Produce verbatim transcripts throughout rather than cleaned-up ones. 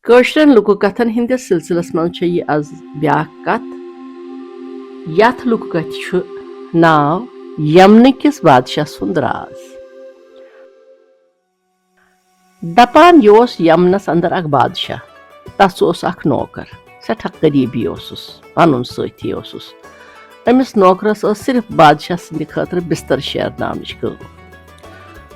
کٲشرٮ۪ن لُکہٕ کتھن ہٕنٛدِس سلسلس منٛز چھےٚ یہِ از بیاکھ کتھ۔ یتھ لُکہٕ کتھِ چھُ ناو یمنہٕ کِس بادشاہ سُنٛد راز۔ دپان یہِ اوس یمنس اندر اکھ بادشاہ۔ تس اوس اکھ نوکر، سٮ۪ٹھاہ قریبی اوسُس، پنُن سٲتھی اوسُس۔ أمِس نوکرس ٲس صرف بادشاہ سٕنٛدِ خٲطرٕ بستر شیرناونٕچ کٲم۔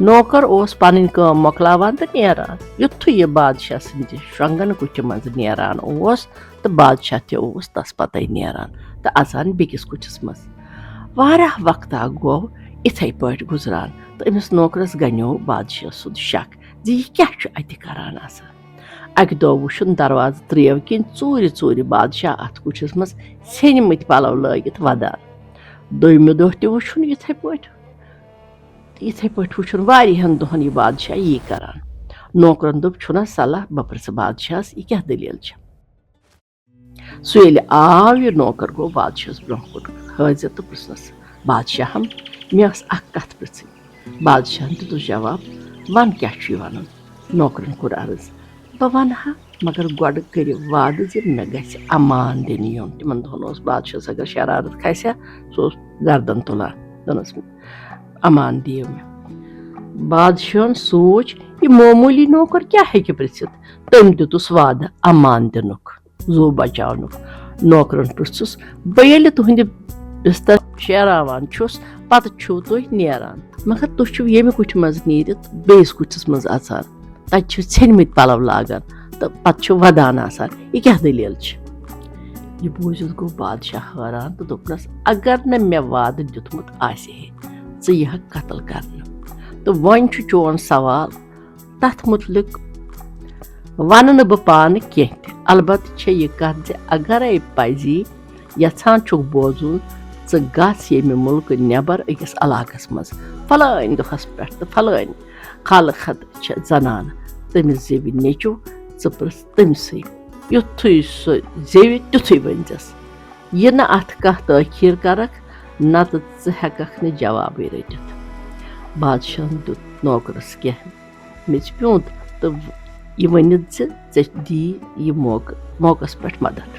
نوکر اوس پنٕنۍ کٲم مۄکلاوان تہٕ نیران۔ یُتھُے یہِ بادشاہ سٕنٛدِ شۄنٛگن کُٹھِ منٛز نیران اوس تہٕ بادشاہ تہِ اوس تس پتے نیران تہٕ اژان بیٚکِس کُٹھِس منٛز۔ واریاہ وقتہ گوٚو یِتھے پٲٹھۍ گُزران تہٕ أمِس نوکرس گنیوو بادشاہ سُنٛد شک زِ یہِ کیٛاہ چھُ اتہِ کران آسان۔ اکہِ دۄہ وُچھُن دروازٕ ترٛیو کِنۍ ژوٗرِ ژوٗرِ بادشاہ اتھ کُٹھِس منٛز ژھیٚنۍمٕتۍ پلو لٲگِتھ ودان۔ دوٚیمہِ دۄہ تہِ وُچھُن یِتھے پٲٹھۍ۔ تہٕ یِتھے پٲٹھۍ وُچھُن واریاہن دۄہن یہِ بادشاہ یی کران۔ نوکرن دوٚپ، "چھُنہ صلاح بہٕ پرژھٕ بادشاہس، یہِ کیٛاہ دٔلیٖل چھےٚ؟" سُہ ییٚلہِ آو، یہِ نوکر گوٚو بادشاہس برونٛہہ کُن حٲضِر تہٕ پرژھنس، "بادشاہم، مےٚ ٲس اکھ کتھ پرژھٕنۍ۔" بادشاہن دیُتُس جواب، "ون کیٛاہ چھُے ونُن؟" نوکرن کوٚر عرض، "بہٕ ونہٕ ہا، مگر گۄڈٕ کٔرِو وعدٕ زِ مےٚ گژھِ امان دِنہٕ یُن۔" تِمن دۄہن اوس بادشاہس اگر شرارت کھسہِ ہا، سُہ اوس گردن تُلان، دپان اوس، "امان دِیِو مےٚ۔" بادشاہن سوٗنچ، یہِ معموٗلی نوکر کیٛاہ ہیٚکہِ پرژھِتھ؟ تٔمۍ دیُتُس وعدٕ امان دِنُک، زُو بچاونُک۔ نوکرن پرژھُس، "بہٕ ییٚلہِ تُہنٛدِ بستر شیراوان چھُس، پتہٕ چھِو تُہۍ نیران، مگر تُہۍ چھِو ییٚمہِ کُٹھِ منٛز نیٖرِتھ بیٚیِس کُٹھِس منٛز اژان، تتہِ چھِو ژھیٚنمٕتۍ پلو لاگان تہٕ پتہٕ چھِو ودان آسان، یہِ کیٛاہ دٔلیٖل چھِ؟" یہِ بوٗزِتھ گوٚو بادشاہ حٲران تہٕ دوٚپنس، "اگر نہٕ مےٚ وعدٕ دیُتمُت آسہِ ہے، ژٕ یِہکھ قتل کرنہٕ۔ تہٕ وۄنۍ چھُ چون سوال، تتھ مُتعلق ونہٕ نہٕ بہٕ پانہٕ کینٛہہ تہِ۔ البتہٕ چھےٚ یہِ کتھ زِ اگرے پزی یژھان چھُکھ بوزُن، ژٕ گژھ ییٚمہِ مُلکہٕ نٮ۪بر أکِس علاقس منٛز فلٲنۍ دۄہس پٮ۪ٹھ تہٕ فلٲنۍ خالہٕ خط چھےٚ زنانہٕ، تٔمِس زیوِ نیٚچو، ژٕ پرژھ تٔمۍ سٕے۔ یُتھُے سُہ زیوِ، تیُتھُے ؤنۍزٮ۪س۔ یہِ نہٕ اتھ کانٛہہ تٲخیر کرکھ، نتہٕ ژٕ ہٮ۪ککھ نہٕ جوابٕے رٔٹِتھ۔" بادشاہن دیُت نوکرس کینٛہہ میٚژِ پیوٗنت تہٕ یہِ ؤنِتھ زِ ژےٚ دی یہِ موقعہٕ، موقعس پٮ۪ٹھ مدد۔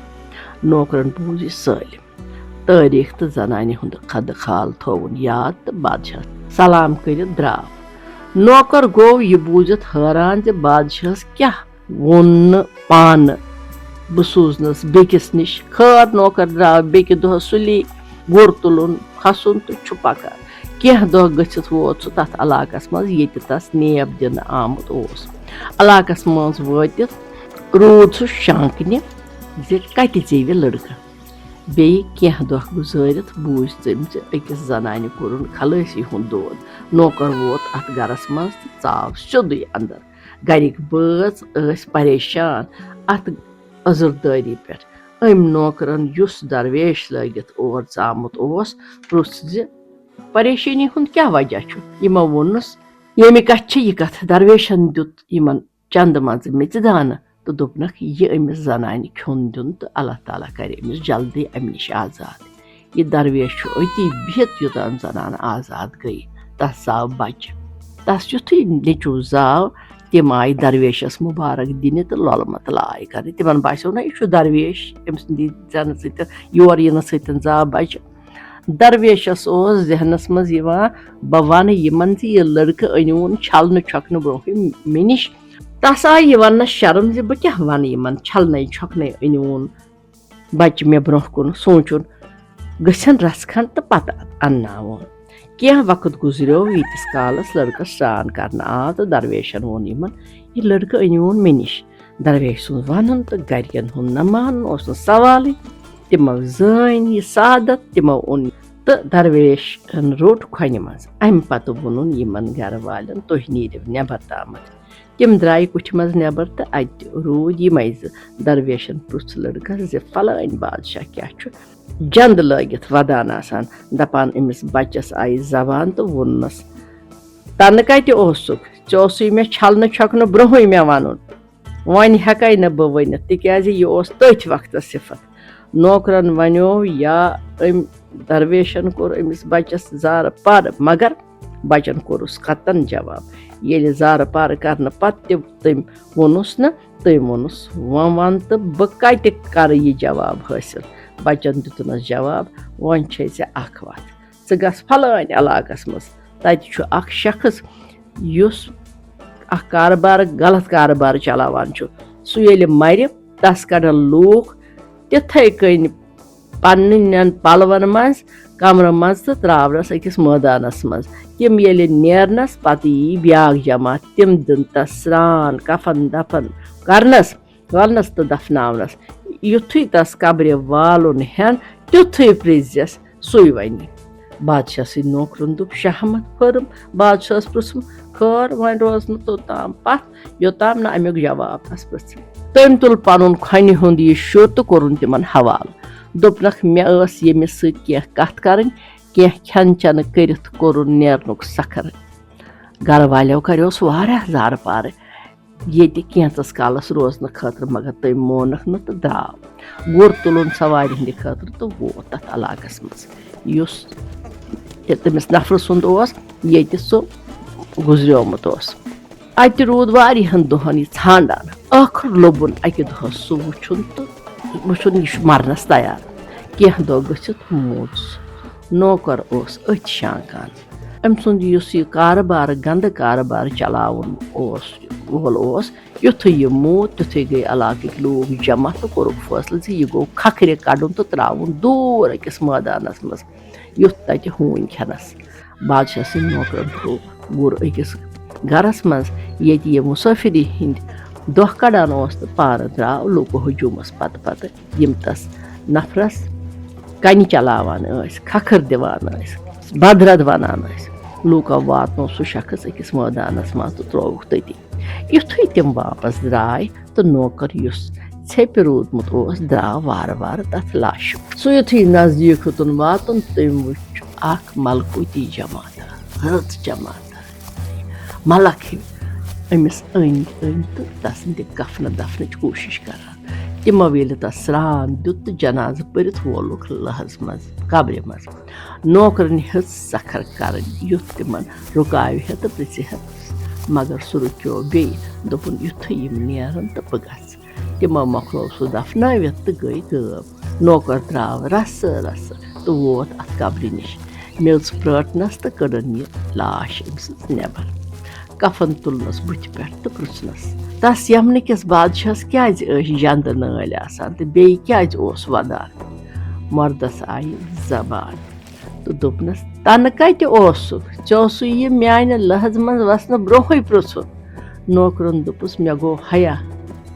نوکرن بوٗز یہِ سٲلِم۔ تٲریٖخ تہٕ زنانہِ ہُنٛد خدٕ خال تھووُن یاد تہٕ بادشاہ سلام کٔرِتھ درٛاو۔ نوکر گوٚو یہِ بوٗزِتھ حٲران زِ بادشاہس کیٛاہ ووٚن نہٕ پانہٕ، "بہٕ سوٗزنس بیٚکِس نِش۔" خٲر، نوکر درٛاو بیٚکہِ دۄہ سُلی گُر تُلُن، کھسُن تہٕ چھُ پکان۔ کینٛہہ دۄہ گٔژھِتھ ووت سُہ تتھ علاقس منٛز، ییٚتہِ تس نیب دِنہٕ آمُت اوس۔ علاقس منٛز وٲتِتھ روٗد سُہ شانکنہِ زِ کتہِ زیوِ لڑکہٕ۔ بیٚیہِ کینٛہہ دۄہ گُزٲرِتھ بوٗز تٔمۍ زِ أکِس زنانہِ کوٚرُن خلٲصی ہُنٛد دود۔ نوکر ووت اتھ گرس منٛز تہٕ ژاو سیوٚدُے اندر۔ گرِکۍ بٲژ ٲسۍ پریشان اتھ عذردٲری پٮ۪ٹھ۔ أمۍ نوکرن، یُس درویش لٲگِتھ اور ژامُت اوس، پرُژھ زِ، "پریشٲنی ہُنٛد کیٛاہ وجہ چھُ؟" یِمو ووٚنُس، "ییٚمہِ کتھِ چھِ یہِ کتھ، درویشن دیُت یِمن چندٕ منٛزٕ میٚژِ دانہٕ تہٕ دوٚپنکھ، یہِ أمِس زنانہِ کھیوٚن دیُن تہٕ اللہ تعالیٰ کرِ أمِس جلدی امہِ نِش آزاد۔ یہِ درویش چھُ أتی بِہِتھ، یوٚتام زنان آزاد گٔیہِ۔ تس زاو بچہِ۔ تس یُتھُے نیٚچوٗ زاو، تِم آیہِ درویشس مُبارک دِنہِ تہٕ لۄلہٕ مۄتہٕ آیہِ کرنہِ۔ تِمن باسیو نہ، یہِ چھُ درویش، أمۍ سٕنٛدِ زٮ۪نہٕ سۭتۍ، یور یِنہٕ سۭتۍ زاو بچہِ۔" درویشس اوس ذہنس منٛز یِوان، "بہٕ ونہٕ یِمن زِ یہِ لڑکہٕ أنِوُن چھلنہٕ چھۄکنہٕ برونٛہٕے مےٚ نِش۔" تس آیہِ یہِ وننس شرم زِ بہٕ کیٛاہ ونہٕ یِمن، چھلنے چھۄکنَے أنِوُن بچہِ مےٚ برونٛہہ کُن۔ سونٛچُن، گٔژھن رژھ کھنڈ تہٕ پتہٕ انناوُن۔ کینٛہہ وقت گُزریو، ییٖتِس کالس لڑکس سرٛان کرنہٕ آو تہٕ درویشن ووٚن یِمن، "یہِ لڑکہٕ أنِوُن مےٚ نِش۔" درویش سُنٛد ونُن تہٕ گرِکٮ۪ن ہُنٛد نہ مانُن اوس نہٕ سوالٕے۔ تِمو زٲنۍ یہِ سعادت، تِمو اوٚن تہٕ درویشن روٚٹ کھۄنہِ منٛز۔ امہِ پتہٕ ووٚنُن یِمن گرٕ والٮ۪ن، "تُہۍ نیٖرِو نٮ۪بر تامتھ۔" تِم درٛایہِ کُٹھِ منٛز نٮ۪بر تہٕ اتہِ روٗدۍ یِمے زٕ۔ درویشن پرُژھ لڑکس زِ، "فلٲنۍ بادشاہ کیٛاہ چھُ جنٛد لٲگِتھ ودان آسان؟" دپان أمِس بچس آیہِ زبان تہٕ ووٚننس، "تنہٕ کتہِ اوسُکھ؟ ژےٚ اوسُے مےٚ چھلنہٕ چھۄکنہٕ برونٛہٕے مےٚ ونُن۔ وۄنۍ ہٮ۪کے نہٕ بہٕ ؤنِتھ، تِکیازِ یہِ اوس تٔتھۍ وقتس صفت۔" نوکرن ونیو یا أمۍ درویشن کوٚر أمِس بچس زارٕ پارٕ، مگر بچن کوٚرُس قطعن جواب۔ ییٚلہِ زارٕ پارٕ کرنہٕ پتہٕ تہِ تٔمۍ ووٚنُس نہٕ، تٔمۍ ووٚنُس، "وۄنۍ وَن تہٕ بہٕ کَتہِ کَرٕ یہِ جواب حٲصِل؟" بَچَن دیُتنَس جواب، "وۄنۍ چھے ژےٚ اَکھ وَتھ، ژٕ گژھ فلٲنۍ علاقَس منٛز، تَتہِ چھُ اَکھ شخص یُس اَکھ کارٕبار، غلط کارٕبار چلاوان چھُ، سُہ ییٚلہِ مَرِ، تَس کَڑَن لوٗکھ تِتھَے کٔنۍ پننٮ۪ن پلون منٛز کمرٕ منٛز تہٕ تراونس أکِس مٲدانس منٛز۔ تِم ییٚلہِ نیرنس پتہٕ یی بیاکھ جماعت، تِم دِن تس سران، کفن دفن کرنس، ولنس تہٕ دفناونس۔ یُتھُے تس قبرِ والُن ہٮ۪ن، تیُتھُے پرٛژھزٮ۪س، سُے ونہِ۔" بادشاہ سٕنٛدۍ نوکرن دوٚپ، "شاہ احمد فرم؟" بادشاہس پرٛژھُم، "خٲر، وۄنۍ روز نہٕ توٚتام پتھ، یوٚتام نہٕ امیُک جواب تس پرٛژھِ۔" تٔمۍ تُل پنُن کھۄنہِ ہُنٛد یہِ شُر تہٕ کوٚرُن تِمن حوالہٕ۔ دوٚپنکھ، "مےٚ ٲس ییٚمِس سۭتۍ کینٛہہ کتھ کرٕنۍ، کینٛہہ کھٮ۪ن چٮ۪نہٕ کٔرِتھ کوٚرُن نیرنُک سکھر۔" گرٕ والیو کریوس واریاہ زارٕ پارٕ، ییٚتہِ کینٛژس کالس روزنہٕ خٲطرٕ، مگر تٔمۍ مونکھ نہٕ تہٕ درٛاو۔ گُر تُلُن سوارِ ہٕنٛدِ خٲطرٕ تہٕ ووت تتھ علاقس منٛز، یُس تہِ تٔمِس نفرٕ سُنٛد اوس، ییٚتہِ سُہ گُزریومُت اوس۔ اتہِ روٗد واریاہن دۄہن یہِ ژھانڈان۔ ٲخٕر لوٚبُن اکہِ دۄہ سُہ وُچھُن تہٕ وُچھُن، یہِ چھُ مرنس تیار۔ کینٛہہ دۄہ گٔژھِتھ موٗد سُہ۔ نوکر اوس أتھۍ شانٛکان۔ أمۍ سُنٛد یُس یہِ کارٕبار، گنٛدٕ کارٕبار چلاوُن اوس، وول اوس، یُتھُے یہِ موٗد، تیُتھُے گٔے علاقٕکۍ لوٗکھ جمع تہٕ کوٚرُکھ فٲصلہٕ زِ یہِ گوٚو کھکھرِ کَڑُن تہٕ ترٛاوُن دوٗر أکِس مٲدانَس منٛز، یُتھ تَتہِ ہوٗنۍ کھٮ۪نَس۔ بادشاہ سٕنٛدۍ نوکرَن تھوٚو گُر أکِس گَرَس منٛز، ییٚتہِ یہِ مُسٲفِری ہِنٛدۍ دۄہ کَڑان اوس تہٕ پانہٕ درٛاو لوٗکو ہجوٗمَس پَتہٕ پَتہٕ، یِم تَس نفرَس کَنہِ چلاوان ٲسۍ، کھکھٕر دِوان ٲسۍ، بدرد وَنان ٲسۍ۔ لوٗکو واتنوو سُہ شخص أکِس مٲدانَس منٛز تہٕ ترٛووُکھ تٔتی۔ یُتھُے تِم واپس درٛاے تہٕ نوکر، یُس ژھیٚپہِ روٗدمُت اوس، درٛاو وارٕ وارٕ تتھ لاشہِ۔ سُہ یُتھُے نزدیٖک ہیوٚتُن واتُن، تٔمۍ وُچھ اکھ ملکوٗتی جماعتہ، رٕژ جماعتہ، ملک ہیوٗ أمِس أنٛدۍ أنٛدۍ تہٕ تسٕنٛدِ کفنہٕ دفنٕچ کوٗشش کران۔ تِمو ییٚلہِ تس سرٛان دیُت تہٕ جنازٕ پٔرِتھ وولُکھ لہس منٛز، قبرِ منٛز۔ نوکرن ہیٚژ سکھر کرٕنۍ، یُتھ تِمن رُکاوِ ہے تہٕ پرژھِ ہے، مگر سُہ رُکیو بیٚیہِ۔ دوٚپُن، "یُتھُے یِم نیرن تہٕ بہٕ گژھٕ۔" تِمو مۄکلوو سُہ دفنٲوِتھ تہٕ گٔے غٲب۔ نوکر درٛاو رسہٕ رسہٕ تہٕ ووت اتھ قبرِ نِش۔ میٚژ پرٛٲٹنس تہٕ کٔڈٕن یہِ لاش أمۍ سٕنٛز نٮ۪بر۔ کفن تُلنس بُتھِ پٮ۪ٹھ تہٕ پرٛژھنس، "تس یمنہٕ کِس بادشاہس کیازِ ٲسۍ جندٕ نٲلۍ آسان تہٕ بیٚیہِ کیازِ اوس ودان؟" مردس آیہِ زبان تہٕ دوٚپنس، "تنہٕ کتہِ اوسُکھ؟ ژےٚ اوسُے یہِ میانہِ لحظ منٛز وسنہٕ برونٛہٕے پرٛژھُن۔" نوکرن دوٚپُس، "مےٚ گوٚو حیا،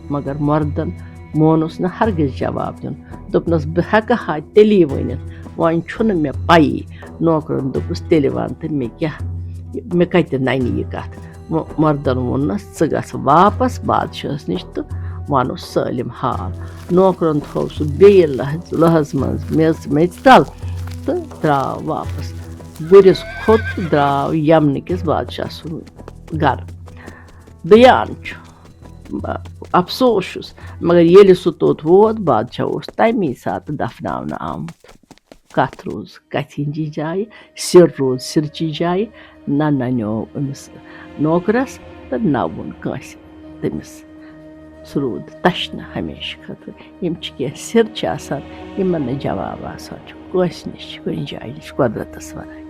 مگر مردن مونُس نہٕ ہرگز جواب دیُن۔" دوٚپنس، "بہٕ ہٮ۪کہٕ ہا تیٚلی ؤنِتھ، وۄنۍ چھُنہٕ مےٚ پَیی۔" نوکرن دوٚپُس، "تیٚلہِ وَن تہٕ مےٚ کیٛاہ، مےٚ کَتہِ نَنہِ یہِ کَتھ؟" مو-، مردن ووٚننس، "ژٕ گژھ واپس بادشاہس نِش تہٕ وَنُس سٲلِم حال۔" نوکرن تھوو سُہ بیٚیہِ لحظ، لحظ منٛز میٚژ میٚژِ تل تہٕ درٛاو واپس۔ گُرِس کھوٚت تہٕ درٛاو یمنہٕ کِس بادشاہ سُنٛد گرٕ۔ بیان چھُ، افسوس چھُس، مگر ییٚلہِ سُہ توٚت ووت، بادشاہ اوس تَمی ساتہٕ دفناونہٕ آمُت۔ کتھ روٗز کتھِ ہٕنٛجی جایہِ، سِر روٗز سِرچی جایہِ، نہ ننیو أمِس نوکرس تہٕ نہ ووٚن کٲنٛسہِ تٔمِس۔ سُہ روٗد تشنہٕ ہمیشہٕ خٲطرٕ۔ یِم چھِ کینٛہہ سِر چھِ آسان، یِمن نہٕ جواب آسان چھُ کٲنٛسہِ نِش، کُنہِ جایہِ نِش، قۄدرتس ورٲے۔